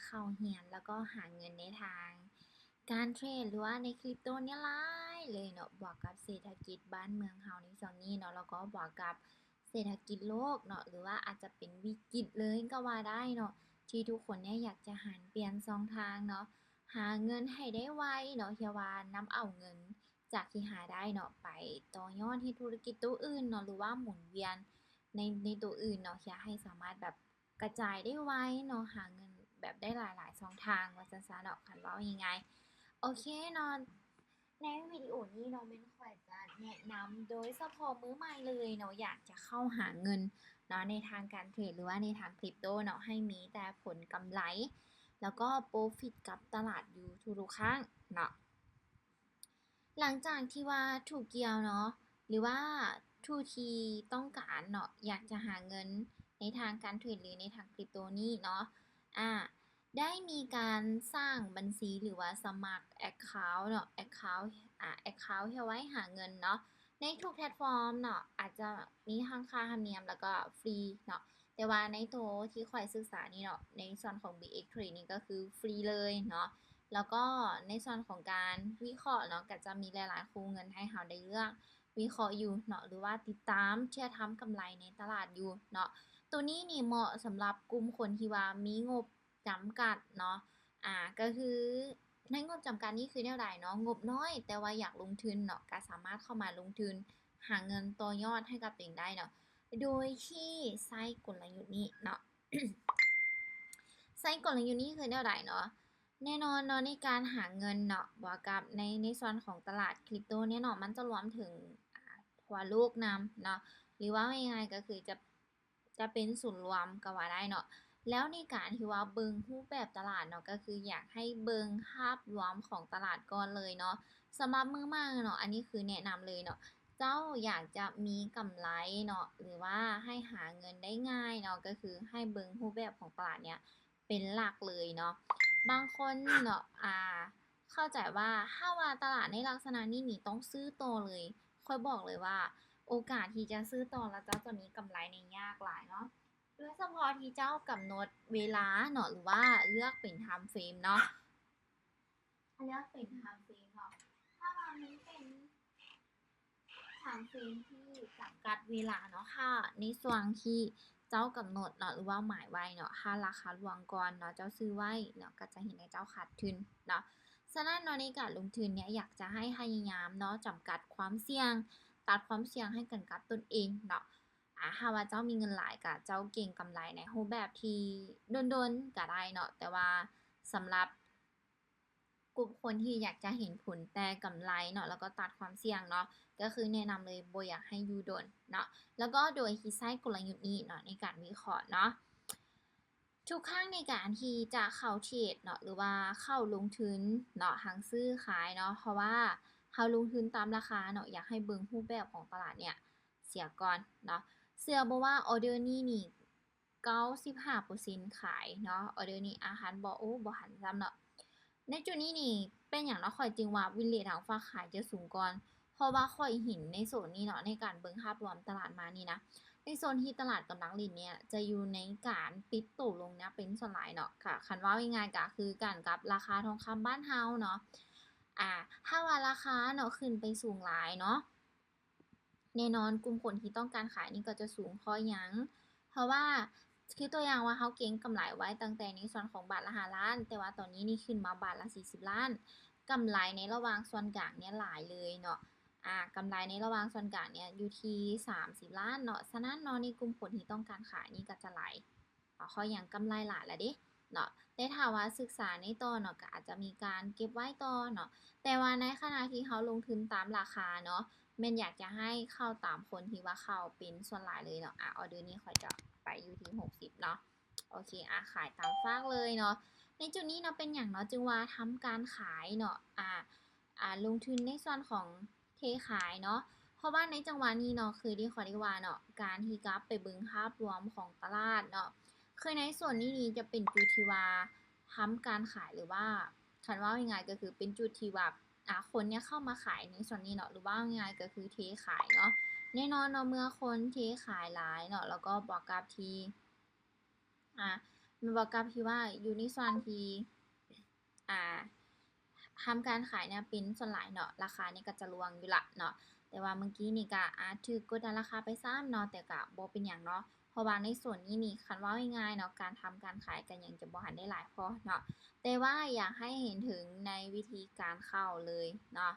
ເຂົ້າຮຽນ ແລ້ວກໍຫາເງິນໃນທາງການເທຣດ ຫຼືວ່າໃນຄຣິບໂຕນີ້ຫຼາຍເລີຍເນາະ, ບວກກັບເສດຖະກິດບ້ານເມືອງເຮົາໃນຊ່ວງນີ້ເນາະ ແລ້ວກໍບວກກັບເສດຖະກິດໂລກເນາະ ຫຼືວ່າອາດຈະເປັນວິກິດເລີຍກໍວ່າໄດ້ເນາະ ທີ່ທຸກຄົນເນຍຢາກຈະຫັນປ່ຽນຊ່ອງທາງເນາະ ຫາເງິນໃຫ້ໄດ້ໄວເນາະ ເພື່ອວ່ານຳເອົາເງິນຈາກທີ່ຫາໄດ້ເນາະ ໄປຕໍ່ຍອດເຮັດທຸລະກິດໂຕອື່ນເນາະ ຫຼືວ່າໝູນວຽນໃນ ໃນໂຕອື່ນເນາະ ເພື່ອໃຫ້ສາມາດແບບ ກະຈາຍໄດ້ໄວເນາະ ຫາເງິນແບບໄດ້ຫຼາຍໆຊ່ອງທາງວ່າຊັ້ນຊະເນາະ ຄັນເວົ້າງ່າຍໆ. ໂອເຄເນາະ ໃນວິດີໂອນີ້ເນາະ ແມ່ນຂ້ອຍຈະແນະນຳໂດຍສະເພາະມືໃໝ່ເລີຍເນາະ ຢາກຈະເຂົ້າຫາເງິນເນາະ ໃນທາງການເທຣດ ຫຼືວ່າໃນທາງຄຣິບໂຕເນາະ ໃຫ້ມີແຕ່ຜົນກຳໄລ ແລ້ວກໍໂປຣຟິດກັບຕະຫຼາດຢູ່ທຸກໆຄັ້ງເນາະ. ຫຼັງຈາກທີ່ວ່າທຸກກ່ຽວເນາະ ຫຼືວ່າຜູ້ທີ່ຕ້ອງການເນາະ ຢາກຈະຫາເງິນໃນທາງການເທຣດ ຫຼືໃນທາງຄຣິບໂຕນີ້ເນາະ ອາ ໄດ້ມີການສ້າງບັນຊີ ຫຼືວ່າສະໝັກແອັກເຄົາເນາະ ແອັກເຄົາ ອາ ແອັກເຄົາເພື່ອໄວ້ຫາເງິນເນາະ ໃນທຸກແພລດຟອມເນາະ ອາດຈະມີທັງຄ່າທຳນຽມ ແລ້ວກໍຟຣີເນາະ. ແຕ່ວ່າໃນໂຕທີ່ຂ້ອຍສຶກສານີ້ເນາະ ໃນສ່ວນຂອງບີເອັກເທຣດນີ້ກໍຄືຟຣີເລີຍເນາະ ແລ້ວກໍໃນສ່ວນຂອງການວິເຄາະເນາະ ກໍຈະມີຫຼາຍໆຄູ່ເງື່ອນໃຫ້ເຮົາໄດ້ເລືອກວິເຄາະຢູ່ເນາະ ຫຼືວ່າຕິດຕາມເພື່ອທຳກຳໄລໃນຕະຫຼາດຢູ່ເນາະ. ໂຕນີ້ນີ້ເໝາະສຳລັບກຸ່ມຄົນທີ່ວ່າມີງົບຈຳກັດເນາະ ອາ ກໍຄືໃນງົບຈຳກັດນີ້ຄືແນວໃດເນາະ ງົບນ້ອຍແຕ່ວ່າຢາກລົງທຶນເນາະ ກໍສາມາດເຂົ້າມາລົງທຶນຫາເງິນຕໍ່ຍອດໃຫ້ກັບຕົວເອງໄດ້ເນາະ ໂດຍທີ່ໃຊ້ກົນລະຍຸດນີ້ເນາະ. ໃຊ້ກົນລະຍຸດນີ້ຄືແນວໃດເນາະ? ແນ່ນອນເນາະ ໃນການຫາເງິນເນາະ ບວກກັບໃນ ໃນສ່ວນຂອງຕະຫຼາດຄຣິບໂຕນີ້ເນາະ ມັນຈະລວມເຖິງ ອາ ທົ່ວໂລກນຳເນາະ ຫຼືເວົ້າງ່າຍໆກໍຄືຈະ ຈະເປັນສູນລວມກໍວ່າໄດ້ເນາະ. ແລ້ວໃນການທີ່ວ່າເບິ່ງຮູບແບບຕະຫຼາດເນາະ ກໍຄືຢາກໃຫ້ເບິ່ງພາບລວມຂອງຕະຫຼາດກ່ອນເລີຍເນາະ. ສຳລັບມືໃໝ່ເນາະ ອັນນີ້ຄືແນະນຳເລີຍເນາະ ເຈົ້າຢາກຈະມີກຳໄລເນາະ ຫຼືວ່າໃຫ້ຫາເງິນໄດ້ງ່າຍເນາະ ກໍຄືໃຫ້ເບິ່ງຮູບແບບຂອງຕະຫຼາດເນີ້ຍ ເປັນຫຼັກເລີຍເນາະ. ບາງຄົນເນາະ ອາ ເຂົ້າໃຈວ່າ ຖ້າວ່າຕະຫຼາດໃນລັກສະນະນີ້ນີ້ຕ້ອງຊື້ຕໍ່ເລີຍ, ຂ້ອຍບອກເລີຍວ່າໂອກາດທີ່ຈະຊື້ຕໍ່ແລ້ວເຈົ້າຈະມີກຳໄລນີ້ຍາກຫຼາຍເນາະ, ໂດຍສະເພາະທີ່ເຈົ້າກຳນົດເວລາເນາະ ຫຼືວ່າເລືອກເປັນທາມເຟຣມເນາະ. ເລືອກເປັນທາມເຟຣມເນາະ ຖ້າວ່າມັນເປັນທາມເຟຣມທີ່ຈຳກັດເວລາເນາະ ຖ້າໃນຊ່ວງທີ່ເຈົ້າກຳນົດເນາະ ຫຼືວ່າໝາຍໄວ້ເນາະ ຖ້າລາຄາລ່ວງກ່ອນເນາະ ເຈົ້າຊື້ໄວ້ເນາະ ກໍຈະເຮັດໃຫ້ເຈົ້າຂາດທຶນເນາະ. ສະນັ້ນເນາະ ໃນການລົງທຶນເນຍ ຢາກຈະໃຫ້ພະຍາຍາມເນາະ ຈຳກັດຄວາມສ່ຽງ ຕັດຄວາມສ່ຽງໃຫ້ກັນກັບຕົນເອງເນາະ. ອາ ຖ້າວ່າເຈົ້າມີເງິນຫຼາຍ ກໍເຈົ້າເກັງກຳໄລໃນຮູບແບບທີ່ດົນໆກໍໄດ້ເນາະ ແຕ່ວ່າສຳລັບ ກຸ່ມຄົນທີ່ຢາກຈະເຫັນຜົນແຕ່ກຳໄລເນາະ ແລ້ວກໍຕັດຄວາມສ່ຽງເນາະ ກໍຄືແນະນຳເລີຍ ບໍ່ຢາກໃຫ້ຢູ່ດົນເນາະ ແລ້ວກໍໂດຍທີ່ໃຊ້ກົນລະຍຸດນີ້ເນາະ ໃນການວິເຄາະເນາະ. ທຸກຄັ້ງໃນການທີ່ຈະເຂົ້າເທຣດເນາະ ຫຼືວ່າເຂົ້າລົງທຶນເນາະ ທັງຊື້ຂາຍເນາະ ເພາະວ່າເຮົາລົງທຶນຕາມລາຄາເນາະ ຢາກໃຫ້ເບິ່ງຮູບແບບຂອງຕະຫຼາດເນຍເສຍກ່ອນເນາະ. ເຊື່ອບໍ່ວ່າອໍເດີນີ້ນີ້ ເກົ້າສິບຫ້າເປີເຊັນຂາຍເນາະ ອໍເດີນີ້ ອາ ຫັນບໍ່ ໂອ້ ບໍ່ຫັນຊ້ຳເນາະ. ໃນຈຸດນີ້ນີ້ ເປັນຫຍັງເນາະ ຂ້ອຍຈຶ່ງວ່າວິນເຣດທາງຝາກຂາຍຈະສູງກ່ອນ ເພາະວ່າຂ້ອຍເຫັນໃນໂຊນນີ້ເນາະ ໃນການເບິ່ງພາບລວມຕະຫຼາດມານີ້ນະ ໃນໂຊນທີ່ຕະຫຼາດກຳລັງຫຼິ້ນເນຍ ຈະຢູ່ໃນການປິດໂຕລົງນະເປັນສ່ວນຫຼາຍເນາະ. ກະຄັນເວົ້າງ່າຍໆ ກະຄືກັນກັບລາຄາທອງຄຳບ້ານເຮົາເນາະ ອາ ຖ້າວ່າລາຄາເນາະ ຂຶ້ນໄປສູງຫຼາຍເນາະ ແນ່ນອນ ກຸ່ມຄົນທີ່ຕ້ອງການຂາຍນີ້ກໍຈະສູງ ເພາະຫຍັງ? ເພາະວ່າ ຄືຕົວຢ່າງວ່າ ເຮົາເກັງກຳໄລໄວ້ຕັ້ງແຕ່ໃນສ່ວນຂອງບາດລະຫ້າລ້ານ ແຕ່ວ່າຕອນນີ້ນີ້ຂຶ້ນມາບາດລະສີ່ສິບລ້ານ ກຳໄລໃນລະຫວ່າງສ່ວນກາງເນຍຫຼາຍເລີຍເນາະ ອາ ກຳໄລໃນລະຫວ່າງສ່ວນກາງເນຍຢູ່ທີ່ສາມສິບລ້ານເນາະ. ສະນັ້ນເນາະ ໃນກຸ່ມຄົນທີ່ຕ້ອງການຂາຍນີ້ກໍຈະຫຼາຍ ເພາະຫຍັງ? ກຳໄລຫຼາຍລະເດເນາະ ແຕ່ຖ້າວ່າສຶກສາໃນຕໍ່ເນາະ ກໍອາດຈະມີການເກັບໄວ້ຕໍ່ເນາະ ແຕ່ວ່າໃນຂະນະທີ່ເຮົາລົງທຶນຕາມລາຄາເນາະ ແມ່ນຢາກຈະໃຫ້ເຂົ້າຕາມຄົນທີ່ວ່າເຂົ້າເປັນສ່ວນຫຼາຍເລີຍເນາະ. ອາ ອໍເດີນີ້ຂ້ອຍຈະໄປຢູ່ທີ່ຫົກສິບເນາະ ໂອເຄ ອາ ຂາຍຕາມຟາກເລີຍເນາະ. ໃນຈຸດນີ້ເນາະ ເປັນຫຍັງເນາະ ຈຶ່ງວ່າທຳການຂາຍເນາະ ອາ ອາ ລົງທຶນໃນສ່ວນຂອງເທຂາຍເນາະ ເພາະວ່າໃນຈັງຫວະນີ້ເນາະ ຄືທີ່ຂ້ອຍໄດ້ວ່າເນາະ ການທີ່ກັບໄປເບິ່ງພາບລວມຂອງຕະຫຼາດເນາະ ຄືໃນໂຊນນີ້ນີ້ຈະເປັນຈຸດທີ່ວ່າທຳການຂາຍ ຫຼືວ່າ ຄັນເວົ້າງ່າຍໆ ກໍຄືເປັນຈຸດທີ່ວ່າ ອາ ຄົນເນຍເຂົ້າມາຂາຍໃນໂຊນນີ້ເນາະ ຫຼືເວົ້າງ່າຍໆ ກໍຄືເທຂາຍເນາະ. ແນ່ນອນເນາະ ເມື່ອຄົນເທຂາຍຫຼາຍເນາະ ແລ້ວກໍບວກກັບທີ່ ອາ ແມ່ນບໍ່ ກັບທີ່ວ່າຢູ່ໃນສ່ວນທີ່ ອ່າ ທຳການຂາຍເນຍເປັນສ່ວນຫຼາຍເນາະ ລາຄານີ້ກໍຈະລ່ວງຢູ່ລະເນາະ. ແຕ່ວ່າມື້ກີ້ນີ້ກໍອາດຖືກກົດດັນລາຄາໄປຊ້ຳເນາະ ແຕ່ກໍບໍ່ເປັນຫຍັງເນາະ ເພາະວ່າໃນໂຊນນີ້ນີ້ ຄັນເວົ້າງ່າຍໆເນາະ ການທຳການຂາຍກໍຍັງຈະບໍ່ທັນໄດ້ຫຼາຍພໍເນາະ ແຕ່ວ່າຢາກໃຫ້ເຫັນເຖິງໃນວິທີການເຂົ້າເລີຍເນາະ.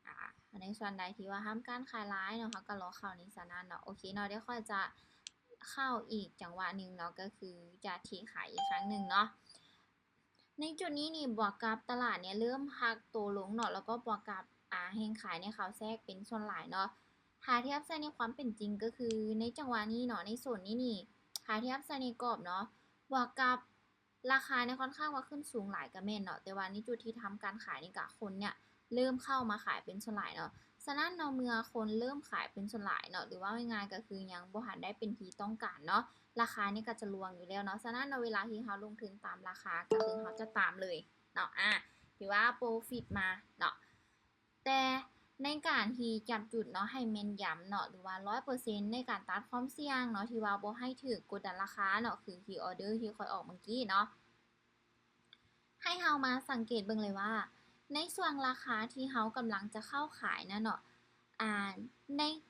ອາ ໃນສ່ວນໃດທີ່ວ່າທຳການຂາຍຫຼາຍເນາະ ເຮົາກໍລໍເຂົ້າໃນສ່ວນນັ້ນເນາະ. ໂອເຄເນາະ ດຽວຂ້ອຍຈະເຂົ້າອີກຈັງຫວະໜຶ່ງເນາະ ກໍຄືຈະເທຂາຍອີກຄັ້ງໜຶ່ງເນາະ. ໃນຈຸດນີ້ນີ້ ບວກກັບຕະຫຼາດເນຍເລີ່ມພັກໂຕລົງເນາະ ແລ້ວກໍບວກກັບ ອາ ແຮງຂາຍເນຍເຂົ້າແຊກເປັນສ່ວນຫຼາຍເນາະ. ຖ້າທຽບໃສ່ໃນຄວາມເປັນຈິງ ກໍຄືໃນຈັງຫວະນີ້ເນາະ ໃນໂຊນນີ້ນີ້ ຖ້າທຽບໃສ່ໃນກອບເນາະ ບວກກັບລາຄາເນຍຄ່ອນຂ້າງວ່າຂຶ້ນສູງຫຼາຍກໍແມ່ນເນາະ ແຕ່ວ່າໃນຈຸດທີ່ທຳການຂາຍນີ້ກະຄົນເນຍ ເລີ່ມເຂົ້າມາຂາຍເປັນສ່ວນຫຼາຍເນາະ. ສະນັ້ນເນາະ ເມື່ອຄົນເລີ່ມຂາຍເປັນສ່ວນຫຼາຍເນາະ ຫຼືເວົ້າງ່າຍໆກໍຄືຍັງບໍ່ທັນໄດ້ເປັນທີ່ຕ້ອງການເນາະ ລາຄານີ້ກໍຈະລ່ວງຢູ່ແລ້ວເນາະ. ສະນັ້ນເນາະ ເວລາທີ່ເຮົາລົງທຶນຕາມລາຄາ ກໍຄືເຮົາຈະຕາມເລີຍເນາະ ອາ ຖືວ່າໂປຣຟິດມາເນາະ. ແຕ່ໃນການທີ່ຈັບຈຸດເນາະ ໃຫ້ແມ່ນຢຳເນາະ ຫຼືວ່າຮ້ອຍເປີເຊັນ ໃນການຕັດຄວາມສ່ຽງເນາະ ທີ່ວ່າບໍ່ໃຫ້ຖືກກົດດັນລາຄາເນາະ ຄືທີ່ອອເດີທີ່ຂ້ອຍອອກເມື່ອກີ້ເນາະ ໃຫ້ເຮົາມາສັງເກດເບິ່ງເລີຍວ່າ ໃນຊ່ວງລາຄາທີ່ເຮົາກຳລັງຈະເຂົ້າຂາຍນະເນາະ ອາ ໃນ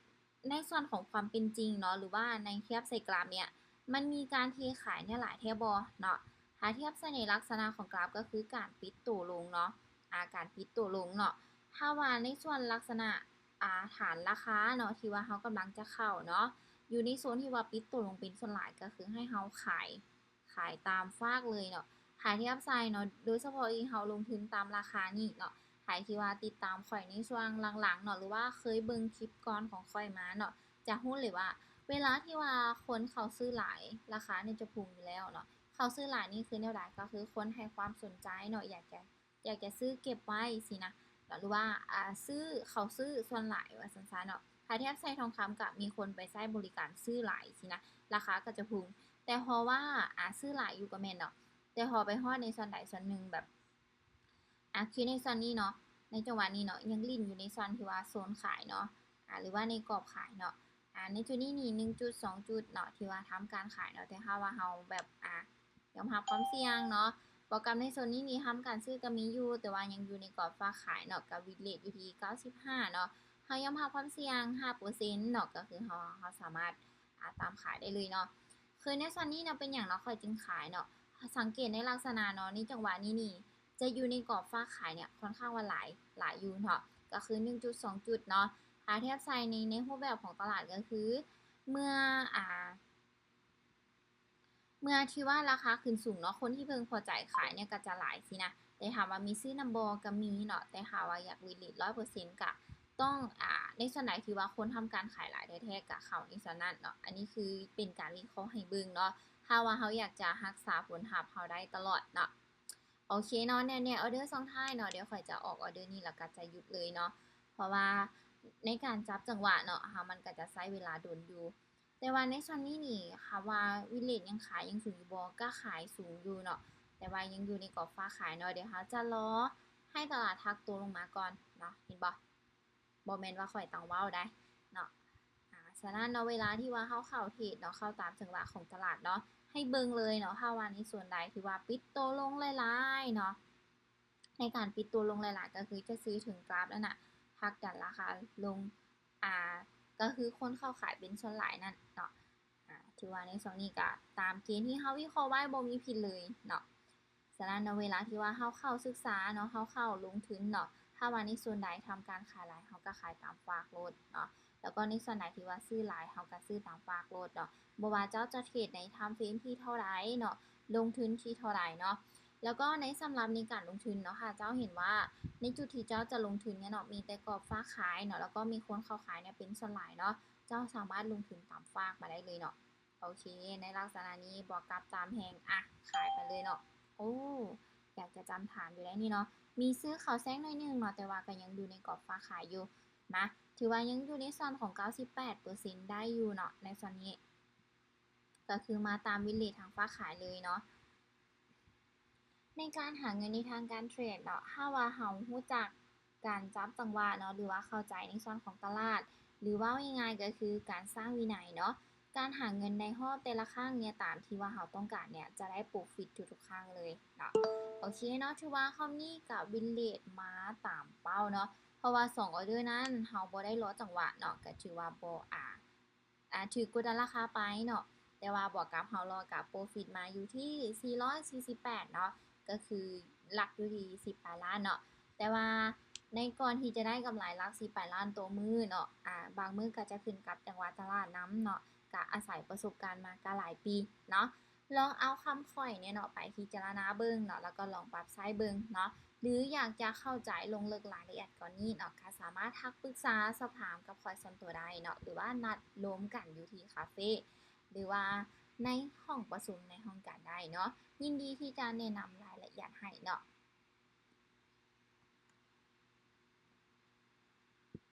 ໃນສ່ວນຂອງຄວາມເປັນຈິງເນາະ ຫຼືວ່າໃນທຽບໃສ່ກຣາຟເນຍ ມັນມີການເທຂາຍເນຍຫຼາຍແທ້ບໍ່ເນາະ. ຖ້າທຽບໃສ່ໃນລັກສະນະຂອງກຣາຟ ກໍຄືການປິດໂຕລົງເນາະ ອາ ການປິດໂຕລົງເນາະ. ຖ້າວ່າໃນສ່ວນລັກສະນະ ອາ ຖານລາຄາເນາະ ທີ່ວ່າເຮົາກຳລັງຈະເຂົ້າເນາະ ຢູ່ໃນໂຊນທີ່ວ່າປິດໂຕລົງເປັນສ່ວນຫຼາຍ ກໍຄືໃຫ້ເຮົາຂາຍ ຂາຍຕາມຟາກເລີຍເນາະ. ຖ້າທຽບໃສ່ເນາະ ໂດຍສະເພາະທີ່ເຮົາລົງທຶນຕາມລາຄານີ້ເນາະ ໃຜທີ່ວ່າຕິດຕາມຂ້ອຍໃນຊ່ວງຫຼັງໆເນາະ ຫຼືວ່າເຄີຍເບິ່ງຄລິບກ່ອນຂອງຂ້ອຍມາເນາະ ຈະຮູ້ເລີຍວ່າ ເວລາທີ່ວ່າຄົນເຂົາຊື້ຫຼາຍ ລາຄານີ້ຈະພຸ່ງຢູ່ແລ້ວເນາະ. ເຂົາຊື້ຫຼາຍນີ້ຄືແນວໃດ? ກໍຄືຄົນໃຫ້ຄວາມສົນໃຈເນາະ ຢາກຈະ ຢາກຈະຊື້ເກັບໄວ້ຊີ້ນະ ເນາະ ຫຼືວ່າ ອາ ຊື້ ເຂົາຊື້ສ່ວນຫຼາຍວ່າຊັ້ນຊະເນາະ. ຖ້າທຽບໃສ່ທອງຄຳ ກະມີຄົນໄປໃຊ້ບໍລິການຊື້ຫຼາຍຊີ້ນະ ລາຄາກໍຈະພຸ່ງ. ແຕ່ເພາະວ່າ ອາ ຊື້ຫຼາຍຢູ່ກໍແມ່ນເນາະ ແຕ່ພໍໄປຮອດໃນສ່ວນໃດສ່ວນໜຶ່ງ ແບບ ອາ ຄືໃນສ່ວນນີ້ເນາະ ໃນຈັງຫວະນີ້ເນາະ ຍັງຫຼິ້ນຢູ່ໃນສ່ວນທີ່ວ່າໂຊນຂາຍເນາະ ອາ ຫຼືວ່າໃນກອບຂາຍເນາະ ອາ ໃນຈຸດນີ້ນີ້ ໜຶ່ງຈຸດສອງຈຸດເນາະ ທີ່ວ່າທຳການຂາຍເນາະ. ແຕ່ຖ້າວ່າເຮົາແບບ ອາ ຍອມຮັບຄວາມສ່ຽງເນາະ ບວກກັບໃນໂຊນນີ້ນີ້ ທຳການຊື້ກໍມີຢູ່ ແຕ່ວ່າຍັງຢູ່ໃນກອບຝາກຂາຍເນາະ ກໍວິນເຣດຢູ່ທີ່ເກົ້າສິບຫ້າເນາະ. ເຮົາຍອມຮັບຄວາມສ່ຽງຫ້າເປີເຊັນເນາະ ກໍຄືເຮົາ ເຮົາສາມາດ ອາ ຕາມຂາຍໄດ້ເລີຍເນາະ. ຄືໃນສ່ວນນີ້ເນາະ ເປັນຫຍັງເນາະ ຂ້ອຍຈຶ່ງຂາຍເນາະ ສັງເກດໃນລັກສະນະເນາະ ໃນຈັງຫວະນີ້ນີ້ ຈະຢູ່ໃນກອບຝາກຂາຍເນຍ ຄ່ອນຂ້າງວ່າຫຼາຍ ຫຼາຍຢູ່ເນາະ ກໍຄືໜຶ່ງຈຸດສອງຈຸດເນາະ. ຖ້າທຽບໃສ່ໃນ ໃນຮູບແບບຂອງຕະຫຼາດ ກໍຄືເມື່ອ ອາ ເມື່ອທີ່ວ່າລາຄາຂຶ້ນສູງເນາະ ຄົນທີ່ເພິ່ງພໍໃຈຂາຍເນຍກໍຈະຫຼາຍຊີ້ນະ ແຕ່ຖາມວ່າມີຊື້ນຳບໍ່? ກໍມີເນາະ ແຕ່ຖ້າວ່າຢາກວິນເຣດຮ້ອຍເປີເຊັນ ກໍຕ້ອງ ອາ ໃນສ່ວນໃດທີ່ວ່າຄົນທຳການຂາຍຫຼາຍແທ້ໆ ກໍເຂົ້າໃນສ່ວນນັ້ນເນາະ. ອັນນີ້ຄືເປັນການວິເຄາະໃຫ້ເບິ່ງເນາະ ຖ້າວ່າເຮົາຢາກຈະຮັກສາຜົນຮັບເຮົາໄດ້ຕະຫຼອດເນາະ. ໂອເຄເນາະ ແນວ ແນວອອເດີຊ່ວງທ້າຍເນາະ ດຽວຂ້ອຍຈະອອກອອເດີນີ້ ແລ້ວກໍຈະຢຸດເລີຍເນາະ ເພາະວ່າໃນການຈັບຈັງຫວະເນາະ ເຮົາ ມັນກໍຈະໃຊ້ເວລາດົນຢູ່. ແຕ່ວ່າໃນຊ່ວງນີ້ນີ້ ຫາກວ່າວິນເຣດຍັງຂາຍຍັງສູງຢູ່ບໍ່? ກໍຂາຍສູງຢູ່ເນາະ ແຕ່ວ່າຍັງຢູ່ໃນກອບຝາກຂາຍເນາະ. ດຽວເຮົາຈະລໍໃຫ້ຕະຫຼາດພັກໂຕລົງມາກ່ອນເນາະ ເຫັນບໍ່? ບໍ່ແມ່ນວ່າຂ້ອຍຕ້ອງເວົ້າໃດ໋ເນາະ. ອາ ສະນັ້ນເນາະ ເວລາທີ່ວ່າເຮົາເຂົ້າເທຣດເນາະ ເຂົ້າຕາມຈັງຫວະຂອງຕະຫຼາດເນາະ ໃຫ້ເບິ່ງເລີຍເນາະ ຖ້າວ່າໃນໂຊນໃດທີ່ວ່າປິດໂຕລົງຫຼາຍໆເນາະ ໃນການປິດໂຕລົງຫຼາຍໆ ກໍຄືຈະຊື້ເຖິງກຣາຟນັ້ນນະ ຜັກດັນລາຄາລົງ ອາ ກໍຄືຄົນເຂົ້າຂາຍເປັນສ່ວນຫຼາຍນັ້ນເນາະ. ອາ ຖືວ່າໃນຊ່ວງນີ້ກໍຕາມເກນທີ່ເຮົາວິເຄາະໄວ້ບໍ່ມີຜິດເລີຍເນາະ. ສະນັ້ນເນາະ ເວລາທີ່ວ່າເຮົາເຂົ້າສຶກສາເນາະ ເຮົາເຂົ້າລົງທຶນເນາະ ຖ້າວ່າໃນສ່ວນໃດທຳການຂາຍຫຼາຍ ເຮົາກໍຂາຍຕາມຟາກໂລດເນາະ ແລ້ວກໍໃນສ່ວນໃດທີ່ວ່າຊື້ຫຼາຍ ເຮົາກໍຊື້ຕາມຟາກໂລດເນາະ. ບໍ່ວ່າເຈົ້າຈະເທຣດໃນທາມເຟຣມທີ່ເທົ່າໃດເນາະ ລົງທຶນທີ່ເທົ່າໃດເນາະ ແລ້ວກໍໃນ ສຳລັບໃນການລົງທຶນເນາະ ຖ້າເຈົ້າເຫັນວ່າໃນຈຸດທີ່ເຈົ້າຈະລົງທຶນເນຍເນາະ ມີແຕ່ກອບຝາກຂາຍເນາະ ແລ້ວກໍມີຄົນເຂົ້າຂາຍເນຍເປັນສ່ວນຫຼາຍເນາະ ເຈົ້າສາມາດລົງທຶນຕາມຟາກມາໄດ້ເລີຍເນາະ. ໂອເຄ ໃນລັກສະນະນີ້ ບວກກັບຕາມແຮງ ອະ ຂາຍໄປເລີຍເນາະ. ໂອ້ ຢາກຈະຈຳຖານຢູ່ໃດ໋ນີ້ເນາະ ມີຊື້ເຂົ້າແຊງໜ້ອຍໜຶ່ງເນາະ ແຕ່ວ່າກໍຍັງຢູ່ໃນກອບຝາກຂາຍຢູ່. ມາ ຖືວ່າຍັງຢູ່ໃນສ່ວນຂອງເກົ້າສິບແປດເປີເຊັນໄດ້ຢູ່ເນາະ ໃນສ່ວນນີ້ ກໍຄືມາຕາມວິນເຣດທາງຝາກຂາຍເລີຍເນາະ. ໃນການຫາເງິນໃນທາງການເທຣດເນາະ ຖ້າວ່າເຮົາຮູ້ຈັກການຈັບຈັງຫວະເນາະ ຫຼືວ່າເຂົ້າໃຈໃນສ່ວນຂອງຕະຫຼາດ ຫຼືເວົ້າງ່າຍໆກໍຄືການສ້າງວິໄນເນາະ ການຫາເງິນໃນຮອບແຕ່ລະຄັ້ງເນຍ ຕາມທີ່ວ່າເຮົາຕ້ອງການເນຍ ຈະໄດ້ໂປຣຟິດທຸກໆຄັ້ງເລີຍເນາະ. ໂອເຄເນາະ ຖືວ່າຮອບນີ້ກະວິນເລດມາຕາມເປົ້າເນາະ ເພາະວ່າສອງອອເດີນັ້ນເຮົາບໍ່ໄດ້ລໍຈັງຫວະເນາະ ກະຖືວ່າບໍ່ ອາ ອາ ຖືກກົດດັນລາຄາໄປເນາະ ແຕ່ວ່າບວກກັບເຮົາລໍກະໂປຣຟິດມາຢູ່ທີ່ສີ່ຮ້ອຍສີ່ສິບແປດເນາະ ກະຄືຫຼັກຢູ່ທີ່ສິບປາຍລ້ານເນາະ. ແຕ່ວ່າໃນກ່ອນທີ່ຈະໄດ້ກຳໄລຫຼັກສິບປາຍລ້ານຕໍ່ມື້ເນາະ ອາ ບາງມື້ກະຈະຂຶ້ນກັບຈັງຫວະຕະຫຼາດນຳເນາະ ກະອາໄສປະສົບການມາກະຫຼາຍປີເນາະ. ລອງເອົາຄຳຂ້ອຍເນຍເນາະ ໄປພິຈາລະນາເບິ່ງເນາະ ແລ້ວກໍລອງປັບໃຊ້ເບິ່ງເນາະ ຫຼືຢາກຈະເຂົ້າໃຈລົງເລິກລາຍລະອຽດກວ່ານີ້ເນາະ ກະສາມາດທັກປຶກສາສອບຖາມກັບຂ້ອຍສ່ວນຕົວໄດ້ເນາະ ຫຼືວ່ານັດລົມກັນຢູ່ທີ່ຄາເຟ ຫຼືວ່າໃນຫ້ອງປະຊຸມໃນຫ້ອງການໄດ້ເນາະ. ຍິນດີທີ່ຈະແນະນຳລາຍລະອຽດໃຫ້ເນາະ.